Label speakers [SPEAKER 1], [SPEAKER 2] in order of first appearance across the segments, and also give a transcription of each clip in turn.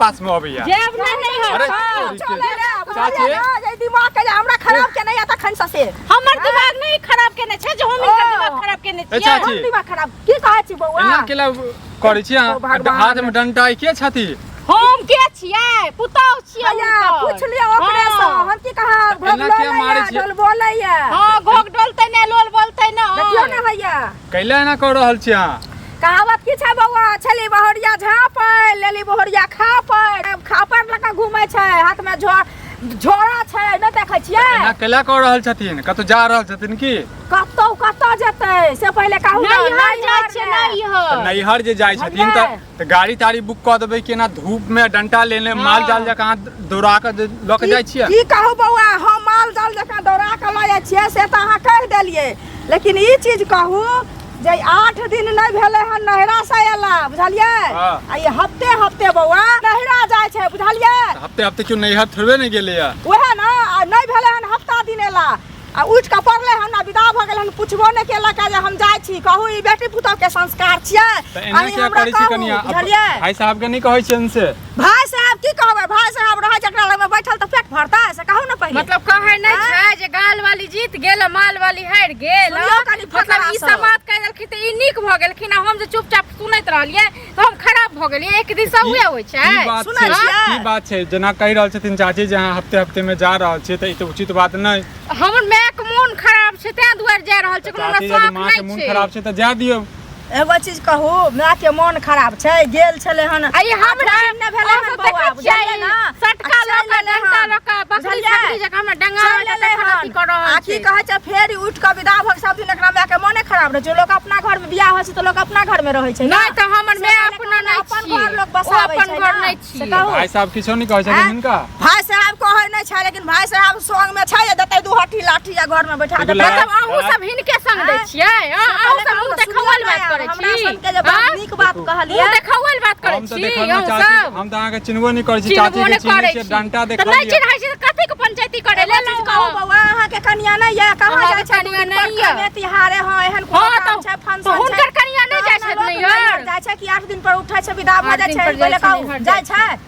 [SPEAKER 1] पास में अबैया।
[SPEAKER 2] जेब नहि नहि
[SPEAKER 1] अरे,
[SPEAKER 2] हर
[SPEAKER 3] चलै रे,
[SPEAKER 1] चाची।
[SPEAKER 3] बुझलियै ने, जे दिमाग के जे हमरा खराब केने या तखन से से।
[SPEAKER 2] हमर दिमाग नहि खराब केने छै जे हम हिनकर
[SPEAKER 3] ओ।
[SPEAKER 2] दिमाग खराब केने
[SPEAKER 1] ए
[SPEAKER 2] छियै।
[SPEAKER 1] चाची।
[SPEAKER 3] हम दिमाग खराब की कहै छी बौआ?
[SPEAKER 1] एना केला करै छी अहाँ?
[SPEAKER 3] ओ भगवान।
[SPEAKER 1] हाथ में डंटा के छथि?
[SPEAKER 2] हम के छियै? पुतहु छियै
[SPEAKER 3] हैया
[SPEAKER 2] हुनकर।
[SPEAKER 3] पूछ लियौ ओकरे से।
[SPEAKER 2] हँ।
[SPEAKER 3] हम की कहब,
[SPEAKER 1] एना
[SPEAKER 3] घोघ
[SPEAKER 1] किया मारै
[SPEAKER 3] लोलैया
[SPEAKER 1] छियै?
[SPEAKER 3] ढोल बोलैया।
[SPEAKER 2] हँ, घोघ डोलतै ने, लोल बोलतै ने।
[SPEAKER 3] देखियौ ने हैया।
[SPEAKER 1] कैला एना कऽ रहल छी अहाँ?
[SPEAKER 3] कहावत की छै बौआ? छली बहुरिया झाँपै, लेली बहुरिया खापै। खापड़ लऽ कऽ घूमै छै, हाथमे झोर झोरा छै, नहि देखै छियै?
[SPEAKER 1] एना कैला कऽ रहल छथिन? कतौ जा रहल छथिन की?
[SPEAKER 3] कतौ कतऽ जेतै से पहिले कहू ने।
[SPEAKER 2] नैहर जाइ छै।
[SPEAKER 3] नैहरमे।
[SPEAKER 2] नैहर।
[SPEAKER 1] तऽ नैहर जे जाइ छथिन तऽ
[SPEAKER 3] बुझलियै?
[SPEAKER 1] तऽ गाड़ी ताड़ी बुक कऽ देबै कि एना धूप में डंटा लेने माल जाल जकाँ दौड़ा कऽ लऽ के जाइ छियै?
[SPEAKER 3] की कहू बौआ, हम माल जाल जकाँ दौड़ा कऽ लऽ जाइ छियै से तऽ अहाँ कहि देलियै, लेकिन ई चीज कहू जे 8 दिन नहि भेलै हन नैहरा से अयला, बुझलियै?
[SPEAKER 1] हँ।
[SPEAKER 3] आ ई हफ्ते हफ्ते बौआ नैहरा जाइ छै, बुझलियै?
[SPEAKER 1] तऽ हफ्ते हफ्ते केओ नैहर थोड़बे नहि गेलैया।
[SPEAKER 3] उएह ने, आ नहि भेलै हन हफ्ता दिन अयला आ उठि कऽ पड़लै हन आ विदा भऽ गेल हन, पुछबो नहि केलक जे हम जाइ छी। कहू, ई बेटी पुतहु के संस्कार छियै?
[SPEAKER 1] तऽ एना
[SPEAKER 3] अहीं
[SPEAKER 1] किया
[SPEAKER 3] हमरा
[SPEAKER 1] करै छी
[SPEAKER 3] कहू,
[SPEAKER 1] कनिया?
[SPEAKER 3] बुझलियै?
[SPEAKER 1] भाई साहब के नहि कहै छियनि से?
[SPEAKER 3] भाई साहब की कहबै, भाई साहब रहै छै एकरा लगमे बैठल तऽ पेट भरतै? से कहू ने पहिले।
[SPEAKER 2] मतलब कहै नहि
[SPEAKER 3] आँय?
[SPEAKER 2] छै जे गाल वाली जीत गेल आ माल वाली हारि गेल।
[SPEAKER 3] सुनियौ कनि
[SPEAKER 2] मतलब
[SPEAKER 3] फकरा
[SPEAKER 2] ई
[SPEAKER 3] सब।
[SPEAKER 2] समाज कहि देलखिन तऽ ई नीक भऽ गेलखिन आ हम जे चुपचाप सुनैत रहलियै तऽ हम खराब भऽ गेलियै। एक दिस
[SPEAKER 1] की
[SPEAKER 2] उहे होइ छै।
[SPEAKER 1] की बात
[SPEAKER 3] सुनै
[SPEAKER 1] छै?
[SPEAKER 3] छियै?
[SPEAKER 1] की बात छै? जेना कहि रहल छथिन चाची जे अहाँ हफ्ते हफ्ते में जा रहल छियै, तऽ ई तऽ उचित बात नहि।
[SPEAKER 2] हमर मायके मोन खराब छै तें दुआरे जा रहल छै, कोनो हमरा
[SPEAKER 1] चाची, यदि
[SPEAKER 2] शौक
[SPEAKER 1] माँ के
[SPEAKER 2] नहि
[SPEAKER 1] मोन
[SPEAKER 2] छै।
[SPEAKER 1] खराब छै तऽ जा दियौ।
[SPEAKER 3] एगो चीज कहू, माय के मोन खराब छै, गेल छलै हन,
[SPEAKER 2] आ ई हमरा
[SPEAKER 3] 8 दिन नहि भेलै
[SPEAKER 2] अहाँ
[SPEAKER 3] हन
[SPEAKER 2] सब
[SPEAKER 3] बौआ,
[SPEAKER 2] देखै छियै,
[SPEAKER 3] बुझलियै ने?
[SPEAKER 2] सटका
[SPEAKER 3] आ
[SPEAKER 2] लऽ
[SPEAKER 3] चलि
[SPEAKER 2] कऽ,
[SPEAKER 3] एलै
[SPEAKER 2] डंटा
[SPEAKER 3] हन।
[SPEAKER 2] लऽ कऽ, बकरी
[SPEAKER 3] बुझलियै?
[SPEAKER 2] छकरी जकाँ हमरा डंगा
[SPEAKER 3] चलि
[SPEAKER 2] लऽ कऽ
[SPEAKER 3] एलै
[SPEAKER 2] तखन अथी
[SPEAKER 3] हन।
[SPEAKER 2] कऽ रहल
[SPEAKER 3] आ की
[SPEAKER 2] छै।
[SPEAKER 3] कहै छै, फेर उठि कऽ विदा भऽ कऽ सब दिन एकरा माय के मोने खराब रहै छै। लोक अपना घर में बियाह होइ छै तऽ लोक अपना घर में रहै छै ने।
[SPEAKER 2] नहि तऽ हमर
[SPEAKER 3] से
[SPEAKER 2] माय
[SPEAKER 3] पहिले
[SPEAKER 2] अपना
[SPEAKER 3] कहू ने,
[SPEAKER 2] नहि
[SPEAKER 3] अपन
[SPEAKER 2] छियै।
[SPEAKER 3] घर लोक
[SPEAKER 2] ओ
[SPEAKER 3] बसाबै
[SPEAKER 2] अपन
[SPEAKER 3] छै
[SPEAKER 2] घर
[SPEAKER 3] ने।
[SPEAKER 2] नहि
[SPEAKER 3] से
[SPEAKER 2] छियै।
[SPEAKER 3] कहू।
[SPEAKER 1] भाई साहब किछो नहि कहै छथिन
[SPEAKER 3] आँय?
[SPEAKER 1] हिनका?
[SPEAKER 3] भाई साहब कहै नहि छै, लेकिन भाई साहब संग में छै, देतै दू हट्टी लाठी आ घर में बैठा
[SPEAKER 1] देखियौ,
[SPEAKER 3] देतै।
[SPEAKER 1] लड़ाइ-
[SPEAKER 2] मतलब अहूँ सब हिनके संग दै
[SPEAKER 3] आँय?
[SPEAKER 2] छियै? हँ,
[SPEAKER 3] से
[SPEAKER 2] अहूँ
[SPEAKER 3] पहिले
[SPEAKER 2] सब
[SPEAKER 3] कहू
[SPEAKER 2] मुँह
[SPEAKER 3] ने,
[SPEAKER 2] देखौल
[SPEAKER 3] सुनियौ
[SPEAKER 2] बात
[SPEAKER 3] ने,
[SPEAKER 2] करै
[SPEAKER 3] हमरा
[SPEAKER 2] छी?
[SPEAKER 3] सुनके जे बात
[SPEAKER 2] हँ?
[SPEAKER 3] नीक बात
[SPEAKER 1] देखू।
[SPEAKER 3] कहलियै।
[SPEAKER 2] मुँह देखौल बात करै
[SPEAKER 1] हम तऽ
[SPEAKER 2] छी
[SPEAKER 1] देखल ने
[SPEAKER 2] अहूँ
[SPEAKER 1] चाची,
[SPEAKER 2] सब?
[SPEAKER 1] हम तऽ अहाँके चिन्हबो नहि करै छी। चाची
[SPEAKER 2] चिन्हबो
[SPEAKER 1] के
[SPEAKER 2] नहि
[SPEAKER 1] चिन्है
[SPEAKER 2] करै
[SPEAKER 1] छियै,
[SPEAKER 2] छी।
[SPEAKER 1] डंटा
[SPEAKER 2] तऽ नहि
[SPEAKER 1] देखलियै।
[SPEAKER 2] चिन्है छी तऽ कथीके पंचायती करै
[SPEAKER 3] एगो
[SPEAKER 2] लेल
[SPEAKER 3] चीज
[SPEAKER 2] एलहुँ
[SPEAKER 3] कहू
[SPEAKER 2] हँ?
[SPEAKER 3] बौआ, अहाँके कनिया नहि यऽ? कहाँ
[SPEAKER 2] अहाँके
[SPEAKER 3] जाइ छै?
[SPEAKER 2] कनिया
[SPEAKER 3] दू दिन पर
[SPEAKER 2] नहि यऽ।
[SPEAKER 3] कामे तिहारे, हँ, एहन कोनो
[SPEAKER 2] हँ,
[SPEAKER 3] काम
[SPEAKER 2] तऽ
[SPEAKER 3] छै,
[SPEAKER 2] तऽ
[SPEAKER 3] फंक्शन छै,
[SPEAKER 2] हुनकर कनिया नहि जाइ
[SPEAKER 3] तहन
[SPEAKER 2] छथि
[SPEAKER 3] ने लोक
[SPEAKER 2] नैहर?
[SPEAKER 3] नैहर जाइ छै कि 8 दिन पर उठै छै विदा भऽ
[SPEAKER 2] 8
[SPEAKER 3] जाइ
[SPEAKER 2] दिन
[SPEAKER 3] छै?
[SPEAKER 2] पर जाइ
[SPEAKER 3] पहिले
[SPEAKER 2] छै,
[SPEAKER 3] कहू,
[SPEAKER 2] नैहर
[SPEAKER 3] जाइ
[SPEAKER 2] जाइ
[SPEAKER 3] छै?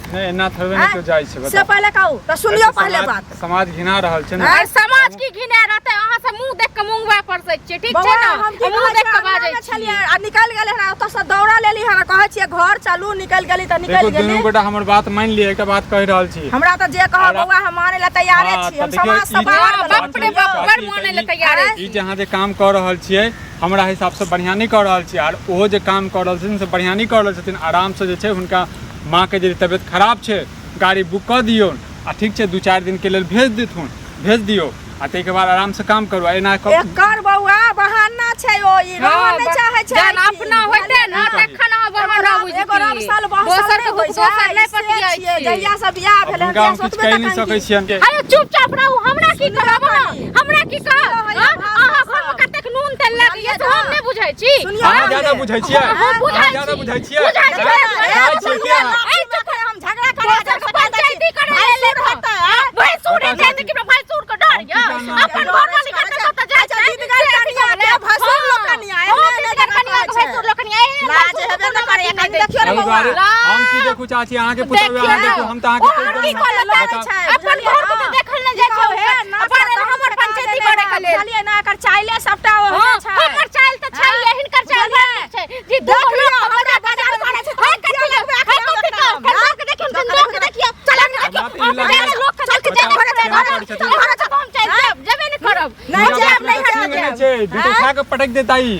[SPEAKER 1] नहि, एना थोड़बे नहि
[SPEAKER 3] आँय?
[SPEAKER 1] केओ जाइ छै,
[SPEAKER 3] से
[SPEAKER 1] बताउ।
[SPEAKER 3] पहिले कहू तऽ सुनियौ
[SPEAKER 1] एहिसँ
[SPEAKER 3] पहिले
[SPEAKER 1] समाज
[SPEAKER 3] बात।
[SPEAKER 1] समाज घिना रहल छै ने।
[SPEAKER 2] आर समाज की घिना रहतै? अहाँ सब मुँह देख कऽ मुँहवा परसै छियै, ठीक छै
[SPEAKER 3] बौआ,
[SPEAKER 2] ने?
[SPEAKER 3] हम की
[SPEAKER 2] मुँह
[SPEAKER 3] कहै
[SPEAKER 2] देख
[SPEAKER 3] छियै,
[SPEAKER 2] कऽ बाजै
[SPEAKER 3] अंगनामे
[SPEAKER 2] छी।
[SPEAKER 3] छलियै आ निकलि गेलै हन, ओतऽ से दौड़ा लेली हन। कहै छियै घर चलू, निकलि गेली तऽ
[SPEAKER 1] देखो,
[SPEAKER 3] निकलि
[SPEAKER 1] दुनू
[SPEAKER 3] गेली।
[SPEAKER 1] गोटा हमर बात मानि लिअ, एकटा बात कहि रहल छी।
[SPEAKER 3] हमरा तऽ जे कहब
[SPEAKER 1] आर-
[SPEAKER 3] बौआ, हम मानै लए तैयारे
[SPEAKER 1] हँ,
[SPEAKER 3] छी।
[SPEAKER 1] तऽ
[SPEAKER 3] हम
[SPEAKER 1] देखियौ,
[SPEAKER 3] समाज से
[SPEAKER 1] ई-
[SPEAKER 3] बाहर
[SPEAKER 2] हँ,
[SPEAKER 3] बला
[SPEAKER 2] बाप रे बाप,
[SPEAKER 3] छी।
[SPEAKER 2] बड़ मानै लए तैयार
[SPEAKER 3] आँय?
[SPEAKER 1] ई जे अहाँ जे काम कऽ रहल छियै, हमरा हिसाबसँ बढ़िआँ नहि कऽ रहल छियै। आर ओहो जे काम कऽ रहल छथिन से बढ़िआँ नहि कऽ रहल छथिन। आरामसँ जे छै, हुनका माँके जे तबियत खराब छै, गाड़ी बुक कऽ दियौ आ ठीक छै, 2-4 दिनके लेल भेज देथुन, भेज दियौ आ ताहिके बाद आरामसँ काम करू। आ एना कऽ
[SPEAKER 3] एकर बौआ बहाना छै, ओ ई रहऽ नहि चाहै छै
[SPEAKER 2] जहन
[SPEAKER 3] एहिठिन,
[SPEAKER 2] अपना होइते ने
[SPEAKER 3] बुझलियै?
[SPEAKER 2] तखन अहाँ बहाना
[SPEAKER 3] एगो एगो
[SPEAKER 2] बुझतियै।
[SPEAKER 3] रमसल बहसल
[SPEAKER 2] दोसर
[SPEAKER 3] नहि
[SPEAKER 2] के
[SPEAKER 3] होइ
[SPEAKER 2] दुख
[SPEAKER 3] छै,
[SPEAKER 2] दोसर नहि
[SPEAKER 3] ई से
[SPEAKER 2] पतियाइ
[SPEAKER 3] छियै।
[SPEAKER 2] छै।
[SPEAKER 3] जहिया से बियाह
[SPEAKER 1] आब
[SPEAKER 3] भेलै हन
[SPEAKER 1] हुनका हम
[SPEAKER 3] तहिया से
[SPEAKER 1] किछु
[SPEAKER 3] ओतबे
[SPEAKER 1] कहि नहि
[SPEAKER 3] तक
[SPEAKER 1] सकै छियनि।
[SPEAKER 2] अरे चुपचाप रहू, हमरा की
[SPEAKER 3] सुनियौ
[SPEAKER 2] कहब अहाँ?
[SPEAKER 3] कनी।
[SPEAKER 2] हमरा की कहब?
[SPEAKER 3] सुनियौ
[SPEAKER 2] हँ?
[SPEAKER 3] हैया भाषा
[SPEAKER 2] अहाँ घरमे
[SPEAKER 3] सब।
[SPEAKER 2] कतेक नून तेल लागैया से हम नहि बुझै छी।
[SPEAKER 3] सुनियौ
[SPEAKER 1] अहाँ
[SPEAKER 3] ने।
[SPEAKER 1] ज्यादा बुझै छियै?
[SPEAKER 2] हम बुझै
[SPEAKER 1] अहाँ ज्यादा
[SPEAKER 2] छी।
[SPEAKER 1] बुझै छियै?
[SPEAKER 2] बुझै छियै।
[SPEAKER 1] खाइ छियै की अहाँ?
[SPEAKER 3] लाठी मारतै, हम झगड़ा करै
[SPEAKER 2] दोसर के पंचायती करै
[SPEAKER 3] भाई
[SPEAKER 2] लेल
[SPEAKER 3] सुर
[SPEAKER 2] हेतै।
[SPEAKER 3] हेतै, आँय?
[SPEAKER 2] भैंसुर हेतै तऽ कि भैंसुर के डर
[SPEAKER 1] हम की
[SPEAKER 2] यऽ?
[SPEAKER 1] जानब?
[SPEAKER 2] अपन घर वाली कतऽ कतऽ जाइ
[SPEAKER 3] अच्छा,
[SPEAKER 2] छै?
[SPEAKER 3] दीदगर
[SPEAKER 2] से अथी
[SPEAKER 3] कनिया
[SPEAKER 2] भऽ
[SPEAKER 3] के
[SPEAKER 2] गेलै।
[SPEAKER 3] भैंसुर
[SPEAKER 2] हँ,
[SPEAKER 3] लोकनिया,
[SPEAKER 2] हँ,
[SPEAKER 3] एहने
[SPEAKER 2] दीदगर
[SPEAKER 3] जकाँ
[SPEAKER 2] कनिया के
[SPEAKER 3] कहै छै।
[SPEAKER 2] भैंसुर लोकनिया, एहन
[SPEAKER 3] लाज
[SPEAKER 2] भैंसुर
[SPEAKER 3] हेबे
[SPEAKER 2] के
[SPEAKER 3] नहि
[SPEAKER 2] कोनो
[SPEAKER 3] करैया,
[SPEAKER 2] अथी नहि
[SPEAKER 3] कनी
[SPEAKER 2] दै
[SPEAKER 3] देखियौ ने
[SPEAKER 1] एहि
[SPEAKER 3] बौआ।
[SPEAKER 1] दुआरे हम की देखू चाची, अहाँके पुतहु अहाँ
[SPEAKER 2] देखियौ।
[SPEAKER 1] देखू, हम तऽ अहाँके
[SPEAKER 2] ओ
[SPEAKER 1] कहि
[SPEAKER 2] हम की
[SPEAKER 1] देलहुँ।
[SPEAKER 2] कऽ लेतै?
[SPEAKER 1] बताउ।
[SPEAKER 3] छै,
[SPEAKER 2] अपन
[SPEAKER 3] बुझलियै
[SPEAKER 2] घर के
[SPEAKER 3] ने?
[SPEAKER 2] तऽ देखल नहि जाइ छै।
[SPEAKER 3] की कहू हे, नाच
[SPEAKER 2] अपन
[SPEAKER 3] तऽ
[SPEAKER 2] हमर
[SPEAKER 3] तहन
[SPEAKER 2] पंचायती
[SPEAKER 3] से
[SPEAKER 2] करै के लेल।
[SPEAKER 3] बुझलियै ने, एकर चाइले सबटा ओहने
[SPEAKER 2] हँ,
[SPEAKER 3] छै।
[SPEAKER 2] हमर चाइल तऽ छै,
[SPEAKER 3] हँ,
[SPEAKER 2] हिनकर चाइल
[SPEAKER 3] बुझलियै?
[SPEAKER 2] बड़ नीक छै। जी
[SPEAKER 3] देख
[SPEAKER 2] दू
[SPEAKER 3] लियौ,
[SPEAKER 2] लोक
[SPEAKER 3] हमरा
[SPEAKER 2] बजा
[SPEAKER 3] बाजार करै छै,
[SPEAKER 2] हाय
[SPEAKER 3] तहन
[SPEAKER 2] कथी
[SPEAKER 3] किया
[SPEAKER 2] लग,
[SPEAKER 3] लगबै
[SPEAKER 2] हाय
[SPEAKER 3] अखन
[SPEAKER 2] कथी
[SPEAKER 3] एकदम,
[SPEAKER 2] कह,
[SPEAKER 3] हँ?
[SPEAKER 2] लोक देखियौ, लोक देखियौ, चल
[SPEAKER 1] हमरा
[SPEAKER 2] देखियौ,
[SPEAKER 1] तऽ ई
[SPEAKER 2] हम
[SPEAKER 1] लगैए
[SPEAKER 2] जादा लोक के
[SPEAKER 3] चल
[SPEAKER 2] देख
[SPEAKER 3] के
[SPEAKER 2] जादा
[SPEAKER 3] घरे चल,
[SPEAKER 2] करब,
[SPEAKER 3] घरे
[SPEAKER 1] चल,
[SPEAKER 2] घरे चल, हम चलि जायब, जेबे नहि करब।
[SPEAKER 3] नहि
[SPEAKER 1] पूजा
[SPEAKER 3] जायब,
[SPEAKER 1] बात मे
[SPEAKER 3] नहि
[SPEAKER 1] तऽ
[SPEAKER 3] जायब।
[SPEAKER 1] सींग नहि छै, जूतो उठा कऽ पटकि देता ई।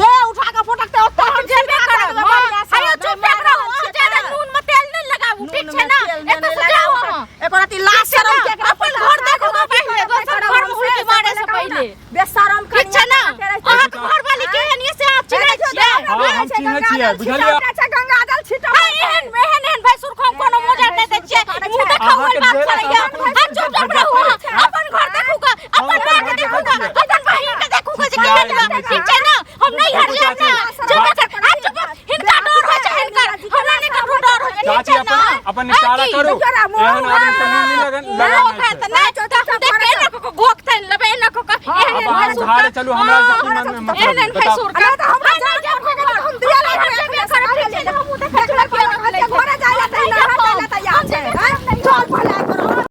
[SPEAKER 3] के उठा कऽ पटकतै ओतऽ? हम
[SPEAKER 2] जेबे
[SPEAKER 3] सीधा कऽ
[SPEAKER 2] करब।
[SPEAKER 3] देबै
[SPEAKER 2] हँ,
[SPEAKER 3] बढ़िआँ सँ।
[SPEAKER 2] अरे चुपचाप रहू, अहाँ जादा नून में तेल नहि लगाबू, ठीक छै ने? एतऽ से जाउ अहाँ।
[SPEAKER 3] एको रति लाज
[SPEAKER 2] ठीक छै
[SPEAKER 3] शरम
[SPEAKER 2] ने?
[SPEAKER 3] के एकरा
[SPEAKER 2] अपन घर देखू गऽ पहिले, दोसर घर में हुलकी मारै से पहिले।
[SPEAKER 3] बेशरम।
[SPEAKER 2] ठीक छै ने? अहाँके घरवाली केहन यऽ से अहाँ चिन्है छियै?
[SPEAKER 1] हँ, हम चिन्है छियै, बुझलियै?
[SPEAKER 3] गंगा जल छिटऽ।
[SPEAKER 2] हाय, एहन एहन एहन भैंसुर के हम कोनो मोजर नहि दै छियै। मुँह देखाओल
[SPEAKER 1] अहाँके
[SPEAKER 2] बात
[SPEAKER 1] जेल
[SPEAKER 2] करैया।
[SPEAKER 1] अहाँ
[SPEAKER 2] हाय, चुपचाप रहू अहाँ। अपन घर देखू गऽ, अपन
[SPEAKER 1] हम
[SPEAKER 2] माँ
[SPEAKER 1] अपन
[SPEAKER 2] के
[SPEAKER 1] घर
[SPEAKER 2] देखू
[SPEAKER 1] देखै
[SPEAKER 2] गऽ,
[SPEAKER 1] छियै।
[SPEAKER 2] अपन बहिन के देखू गऽ जे केहन यऽ। ठीक छै ने? हम नहि हर जायब ने। जेबे कर। हाय, चुप। हिनका डर होइ छै हिनकर। हमरा नहि ककरो डर होइ छै। ठीक
[SPEAKER 1] चाची,
[SPEAKER 2] छै
[SPEAKER 1] अपन
[SPEAKER 2] ने?
[SPEAKER 1] अपन निपटारा
[SPEAKER 2] हाय, की?
[SPEAKER 1] करू।
[SPEAKER 3] देखियौ ने, मुँह
[SPEAKER 1] एहन आदमी के मुँह नहि लगन
[SPEAKER 2] मुँह
[SPEAKER 1] लगाना
[SPEAKER 2] उठा
[SPEAKER 1] छै।
[SPEAKER 2] तऽ नहि, तऽ देख के एना कऽ कऽ घोकतनि, लेबै एना कऽ कऽ, एहन
[SPEAKER 1] आब
[SPEAKER 2] एहन
[SPEAKER 1] अहाँ
[SPEAKER 2] भैंसुर
[SPEAKER 1] घाड़े
[SPEAKER 2] के।
[SPEAKER 1] चलू, हमरा से की
[SPEAKER 2] हँ,
[SPEAKER 1] मन में
[SPEAKER 2] एहन एहन
[SPEAKER 1] मतलब बताउ।
[SPEAKER 2] भैंसुर के।
[SPEAKER 3] नहि तऽ हम